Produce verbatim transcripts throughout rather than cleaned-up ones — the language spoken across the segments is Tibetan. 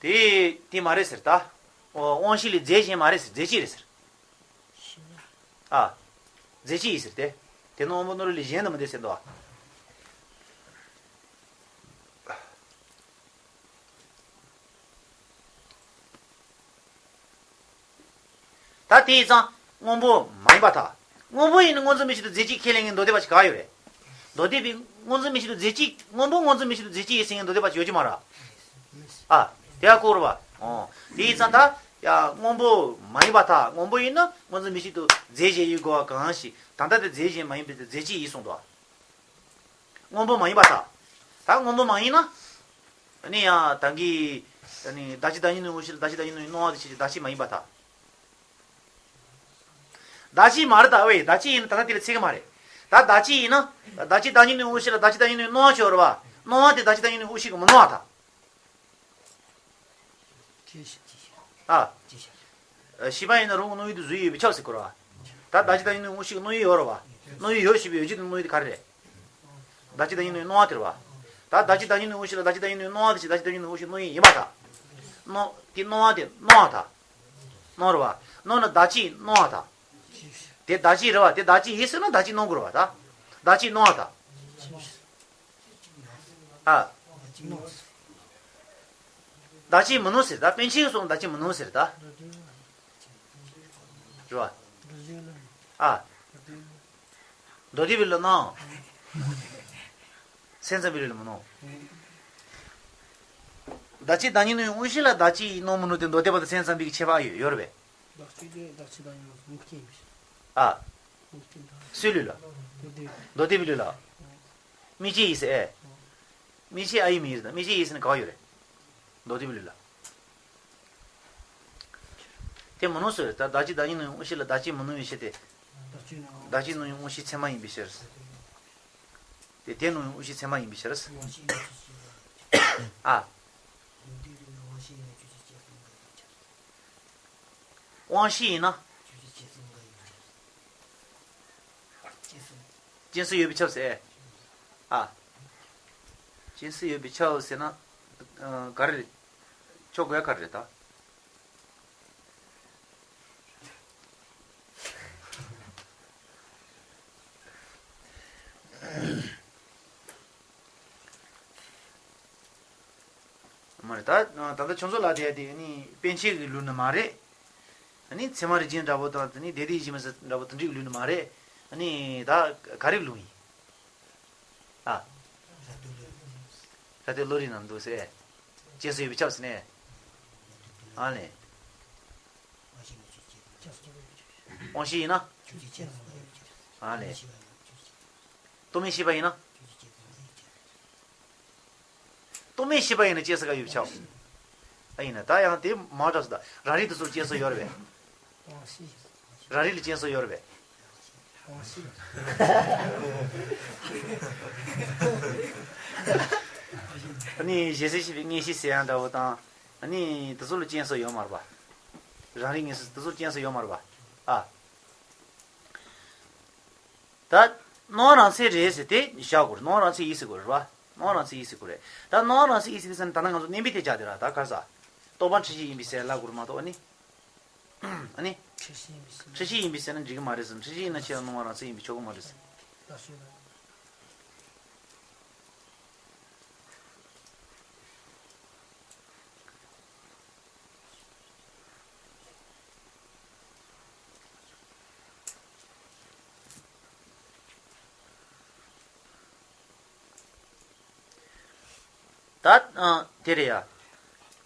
དེ་དེ་མ་རེད་ཟེར་ད། དབང་ཤེས་ལས་རྫས་གཞན་མ་རེད་ཟེར། རྫས་གཅིག་རེད་ཟེར། ཨ། རྫས་གཅིག་ཡིན་ཟེར་ཏེ། དེ་ནི་དབང་པོ་རྣོ་རིགས་ལས་གཞན་དུ་མི་འདོད་ཟེར་འདུག་ཨ། ད་དེ་ཡིན་ཙང་སྔོན་པོ་མ་ཡིན་པར་ཐལ། སྔོན་པོ་ཡིན་ན་སྔོ་འཛིན་མིག་ཤེས་དང་རྫས་གཅིག་ཁས་ལེན་མཁན་མདོ་སྡེ་པ་ཞིག་ག་ཡོད་རེད། མདོ་སྡེ་པའི་སྔོ་འཛིན་མིག་ཤེས་དང་རྫས་གཅིག་སྔོན་པོ་སྔོ་འཛིན་མིག་ཤེས་དང་རྫས་གཅིག་ཡིན་ཟེར་མཁན་མདོ་སྡེ་པ་ཞིག་ཡོད་ཀྱི་མ་རེད། ཨ། དེ་ཡང་ཁོ་རེད་པ། ཨོ། དེ་ཡིན་ཙང་ད་ཡ་སྔོན་པོ་མ་ཡིན་པར་ཐལ། སྔོན་པོ་ཡིན་ན་སྔོ་འཛིན་མིག་ཤེས་དང་རྫས་གཞན་ཡིན་དགོས་པ་གང་ཞིག་ད་ལྟ་དེ་རྫས་གཞན་མ་ཡིན་པའི་རྫས་གཅིག་ཡིན་གསུངས་འདུག་ཨ། སྔོན་པོ་མ་ཡིན་པར་ཐལ། ད་སྔོན་པོ་མ་ཡིན་ན། ཨ་ནི་ཡང་ད་གིན། ཨ་ནི་བདག་གཅིག་བདག་ཉིད་ནི་དངོས་གཞི་ལ་བདག་གཅིག་བདག་ཉིད་ནི་སྣང་བ་དེ་ཕྱིར་བདག་གཅིག་མ་ཡིན་པར་ཐལ། བདག་གཅིག་མ་རེད་ད། ཝེ་བདག་གཅིག་ཡིན་ན་ད་ལྟ་དེ་ལ་ཚིག་གི་མ་རེད། ད་བདག་གཅིག་ཡིན་ན། བདག་གཅིག་བདག་ཉིད་ནི་དངོས་གཞི་ལ་བདག་གཅིག་བདག་ཉིད་ནི་སྣང་བ་ཞིག་ཡོད་རེད་པ། སྣང་བ་དེ་བདག་གཅིག་བདག་ཉིད་ནི་དངོས་གཞི་གི་མི་སྣང་བར་ཐལ། ཨ། ཤེས་པ་ཡིན་ན་རང་གི་སྣང་ཡུལ་དེ་བཟོས་ཡོད་པས་ཁྱབ་ཟེར་གོ་ར། ད་བདག་གཅིག་བདག་ཉིད་ནི་དངོས་གཞི་གི་སྣང་ཡུལ་ཡོད་རེད་པ། སྣང་ཡུལ་ཡོད་ཞེས་པའི་ཡོད་བྱེད་དེ་སྣང་ཡུལ་དེ་ག་རེ་རེད། བདག་གཅིག་བདག་ཉིད་ནི་སྣང་བ་དེ་རེད་པ། ད་བདག་གཅིག་བདག་ཉིད་ནི་དངོས་གཞི་ལ་བདག་གཅིག་བདག་ཉིད་ནི་སྣང་བ་དེ་ཕྱིར་བདག་གཅིག་བདག་ཉིད་ནི་དངོས་གཞི་སྣང་ཡུལ་ཡིན་པར་ཐལ། སྣང་དེ་སྣང་བ་དེ་སྣང་བར་ཐལ། སྣང་རེད་པ། སྣང་ན་བདག་གཅིག་སྣང་བར་ཐལ། དེ་བདག་གཅིག་རེད་པ། དེ་བདག་གཅིག་ཡིན་ཟེར་ན་བདག་གཅིག་སྣང་དགོས་རེད་པ་ད། བདག་གཅིག་སྣང་བར་ཐལ། ཨ། བདག་གཅིག་མིན་ནོ་ཟེར་ད། པཎ་ཆེན་གྱིས་གསུངས་བདག་གཅིག་མིན་ནོ་ཟེར་ད། རེད་པ། ཨ། མདོ་སྡེ་པའི་ལུགས་ན། སེམས་ཙམ་པའི་ལུགས་ལ་མིན་ནོ། བདག་གཅིག་བདག་ཉིད་ནི་དངོས་གཞི་ལ་བདག་གཅིག་སྣང་མིན་ནོ་དེ་མདོ་སྡེ་པ་དང་སེམས་ཙམ་པའི་ཁྱད་པར་ཡོད་ཡོད་རེད་པས། བདག་གཅིག་དེ་བདག་གཅིག་བདག་ཉིད་དངོས་གཅིག་ཡིན་པས། ཨ། དངོས་གཅིག་དང་། སུའི་ལུགས་ལ། མདོ་སྡེ། མདོ་སྡེ་པའི་ལུགས་ལ། དམིགས་གཅིག་ཡིན་ཟེར། ཨེ། དམིགས་གཅིག་ཨ་ཡིག་མིང་ཡིན་ཟེར་ད། དམིགས་གཅིག་ཡིན་ཟེར་ན་ག་པར་ཡོད་རེད། མདོ་སྡེ་པའི་ལུགས་ལ། དེ་མིན་ནོ་ཟེར་ད། བདག་གཅིག་བདག་ཉིད་སྣང་བའི་དངོས་གཞི་ལ་བདག་གཅིག་མི་སྣང་བའི་ཕྱིར་ཏེ། བདག་གཅིག་སྣང་། བདག་གཅིག་སྣང་བའི་དངོས་གཞི་ཚད་མ་ཡིན་པའི་ཕྱིར། དེ་དེ་སྣང་བའི་དངོས་གཞི་ཚད་མ་ཡིན་པའི་ཕྱིར། ཨ། དབང་ཤེས་ཡིན་ན། རྐྱེན་སུ་ཡོད་པས་ཁྱབ་ཟེར། ཨ། རྐྱེན་སུ་ཡོད་པས་ཁྱབ་ཟེར་ན། ཨ། ག་རེ་རེད། ཕྱོགས་ག་རེ་རེད་ད། མ་རེད་ད། ད་ལྟ་ཁྱོད་ཚོ་ལབ་བསྡད་དེ་ནི་པཎ་ཆེན་གྱི་ལུགས་ནི་མ་རེད། ཨ་ནི་ཚད་མ་རིགས་ཅན་འདྲ་པོ་དང་དེ་ནི་དེ་དེ་ཡིན་གཅིག་མིན་གཅིག་འདྲ་པོ་དེ་འདྲའི་ལུགས་ནི་མ་རེད། ཨ་ནི་ད་ག་རེ་ལུགས་ཡིན། ཨ། ར་སྟོད་བློ་རིག་ནང་འདུག་ཟེར། རྐྱེན་སུ་ཡོད་པས་ཁྱབ་ཟེར་ནས། ཨ་ལས། དབང་ཤེས་ཡིན་ན། ཨ་ལས། རྟོག་མེད་ཤེས་པ་ཡིན་ན། རྟོག་མེད་ཤེས་པ་ཡིན་ན་རྐྱེན་སུ་ག་ཡོད་པས་ཁྱབ། ཨ་ཡིན་ན་ད་ཡང་དེ་མ་འདྲ་སོ་ད། རང་རིག་དེ་ཚོར་རྐྱེན་སུ་ཡོད་རེད་པས། རང་རིག་ལ་རྐྱེན་སུ་ཡོད་རེད་པས། ཨ་ནི་ཞེ་སའི་ཤེས་པའི་མངོན་ཤེས་ཟེར་ཡང་འདྲ་པོ་དང་། ཨ་ནི་དེ་ཚོ་ལ་རྐྱེན་སུ་ཡོད་མ་རེད་པ། རང་རིག་མངོན་ཤེས་དེ་ཚོར་རྐྱེན་སུ་ཡོད་མ་རེད་པ། ཨ། ད་སྣང་བ་རང་མཚན་རེད་ཟེར་དེ་བཞག་དགོས་རེད། སྣང་བ་རང་མཚན་ཡིན་ཟེར་དགོས་རེད་པ། སྣང་བ་རང་མཚན་ཡིན་ཟེར་དགོས་རེད། ད་སྣང་བ་རང་མཚན་ཡིན་ཟེར་དུས་ཙམ་ནས་ད་ནང་ང་ཚོ་བརྣན་པའི་དེ་བྱ་དེ་ར་ད་ག་རེ་ཟ། རྟོག་པ་འཁྲུལ་ཤེས་ཡིན་པས་ཟེར་ལབ་དགོས་རེད་མ་གཏོགས། ཨ་ནི། ཨ་ནི། འཁྲུལ་ཤེས་ཡིན་པས་ཟེར་ན། འཁྲུལ་ཤེས་ཡིན་པས་ཟེར་ན་འགྲིག་གི་མ་རེད་ཟེར། འཁྲུལ་ཤེས་ཡིན་ན་ཁྱེད་ལ་སྣང་བ་རང་མཚན་ཡིན་པས་ཆོག་གི་མ་རེད་ཟེར། ད། ཨ། དེ་རེད་ཡ།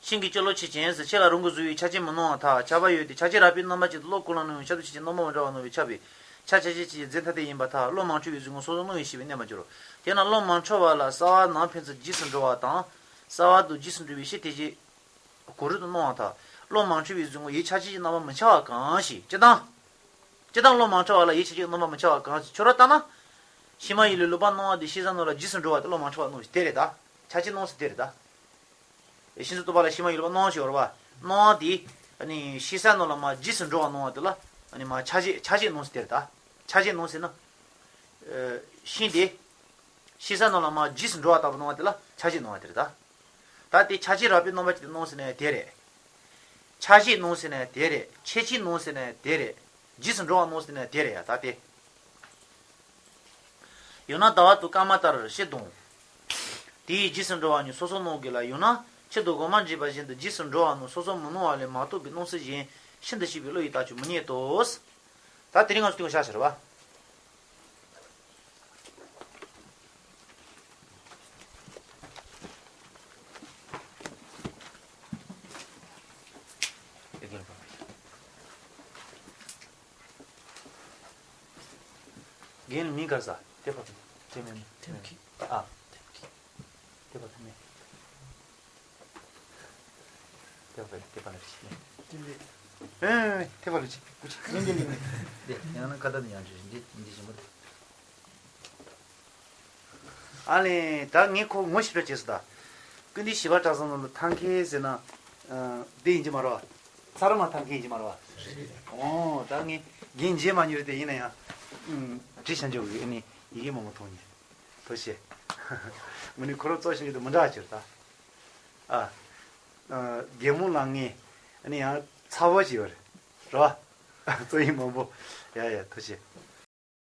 ཤིང་གི་སྤྱི་བློ་ཆོས་ཅན་ཟེར། ཆོས་ལ་རང་གིས་བཟུང་བའི་ཆ་ཅན་མི་སྣང་བར་ཐལ། ཆ་བ་ཡོད་དེ་ཆ་ཅན་རགས་པའི་རྣམ་པ་ཅན་དུ་བློ་ཀུན་ལ་སྣང་བའི་ཆ་དུ་ཆོས་ཅན་རྣམ་པ་མི་འདྲ་བ་སྣང་བས་ཁྱབ་པའི་ཆ་ཆ་ཅན་ཆོས་ཅན་རྫས་ཐ་དད་ཡིན་པར་ཐལ། བློ་མ་འཁྲུལ་བའི་གཟུགས་ངོ་སོ་སོར་སྣང་བས་ཤེས་པས་གནས་པར་འགྱུར་རོ། དེས་ན་བློ་མ་འཁྲུལ་བ་ལ་གསལ་བ་ནང་ཕན་ཚུན་རྗེས་སུ་འགྲོ་བ་དང་། གསལ་བ་དང་རྗེས་སུ་འགྲོ་བའི་ཕྱིར་དེ་རྗེས་གོ་རིམ་དུ་སྣང་བར་ཐལ། བློ་མ་འཁྲུལ་བའི་གཟུགས་ངོ་ཡིད་ཆ་ཅན་གྱི་རྣམ་པ་མི་འཆར་བ་གང་ཞིག་སྤྱིར་བཏང་། སྤྱིར་བཏང་བློ་མ་འཁྲུལ་བ་ལ་ཡིད་ཆ་ཅན་གྱི་རྣམ་པ་མི་འཆར་བ་གང་ཞིག་འཁྱོག་བརྡ་བཏང་ན། ཕྱི་མ་ཡིན་ལུས་ལོག་པར་སྣང་བ་དེ་ཤེས་བྱ་རྣམས་ལ་རྗེས་སུ་འགྲོ་བ་དེ་བློ་མ་འཁྲུལ་བ་སྣང་ཞིང་དེ་རེད་ད། ཆ་ཅན་སྣང་ཟེར་དེ་རེད་ད། ཤིན་ཏུ་རྟོག་པ་ལ་ཕྱི་མ་ཡིན་ལུས་པར་སྣང་བ་ཞིག་ཡོད་རེད་པ། སྣང་བ་དེ། ཨ་ནི་ཤེས་བྱ་རྣམས་ལ་མར་རྗེས་སུ་འགྲོ་བ་སྣང་བ་དེ་ལ། ཨ་ནི་མར་ཆ་ཅན་ཆ་ཅན་སྣང་ཟེར་དེ་རེད་ད། ཆ་ཅན་སྣང་ཟེར་ན། ཨ། ཤིང་དེ། ཤེས་བྱ་རྣམས་ལ་མར་རྗེས་སུ་འགྲོ་བ་ལྟ་བུ་སྣང་བ་དེ་ལ་ཆ་ཅན་སྣང་བ་དེ་རེད་ད། ད་དེ་ཆ་ཤས་རགས་པའི་རྣམ་པ་ཅིག་ཏུ་སྣང་ཟེར་ན་དེ་རེད། ཆ་ཤས་སྣང་ཟེར་ན་དེ་རེད། ཁྱད་ཆོས་སྣང་ཟེར་ན་དེ་རེད། རྗེས་སུ་འགྲོ་བ་སྣང་ཟེར་ན་དེ་རེད་ཡ། ད་དེ། ཡང་ན་ཟླ་བ་དང་སྐར་མ་ལྟར་ཕྱིར་ལྡང་། དེའི་རྗེས་སུ་འགྲོ་བ་ཉིད་སོ་སོར་སྣང་གི་ལ། ཡང་ན་ཕྱིར་ལྡང་གོང་མར་འགྲེལ་པ་བཞིན་དུ་རྗེས་སུ་འགྲོ་བ་རྣམས་སོ་སོར་མི་སྣང་བ་ལས་མ་གཏོགས་པའི་སྣང་ཚུལ་གཞན་ཤིན་ཏུ་ཞིག་པའི་བློ་ཡིས་བལྟ་ཆོག་མི་རྙེད་དོ། ད་དེ་རིང་ང་ཚོ་དེ་ངོ་ཤ་ཟེར་བ། རྒན་མིང་ག་ས། དེ་པ་དེ་མེད་ནི། དེ་མཁྱེན། ཨ། དེ་པ་དེ་མེད། དེ་པ་དེ་པ་ལ་ཅི་མེད། དེ་མེད། ཨེ། དེ་པ་ལ་ཅི་ཀུ་ཅི་མེད། དེ་མེད། དེ་ཡང་ན་ཁ་ཏ་ནི་ཡང་ཅི་འདི་འདི་ཞིག་མ། ཨ་ལེ། ད་ངས་ཁོ་ངོ་ཤེས་པ་བྱས་སོ་ད། ཀུན་བདེ་བཞི་པ་གྲྭ་ཚང་ནང་ལ་ཐང་ཁེ་ཟེར་ན། ཨ། དེ་ཡིན་གྱི་མ་རེད་བ། ཚ་ར་མ་ཐང་ཁེ་ཡིན་གྱི་མ་རེད་བ། ཨོ། ད་ངས་རྒན་མཇལ་མ་མྱོང་རེད་དེ། ཡིན་ན་ཡང་། ཨུམ། བྲིས་བྱ་འཇོག་གི་ཨ་ནི་ཡི་གེ་མང་པོ་མཐོང་ནས། ཐུགས་རྗེ་ཆེ། ངོ་ནས་ཁོ་རང་གཙོ་ཆེ་གི་དེ་མི་འདྲ་བ་ཅིག་རེད་ད། ཨ། ཨ། རྒན་མོ་ལ་ངས་ཨ་ནི་ཡང་ཚ་བོ་ཅིག་ཡོད་རེད། རེད་བ། རྩོམ་ཡིག་མང་པོ། ཡ་ཡ། ཐུགས་རྗེ་ཆེ།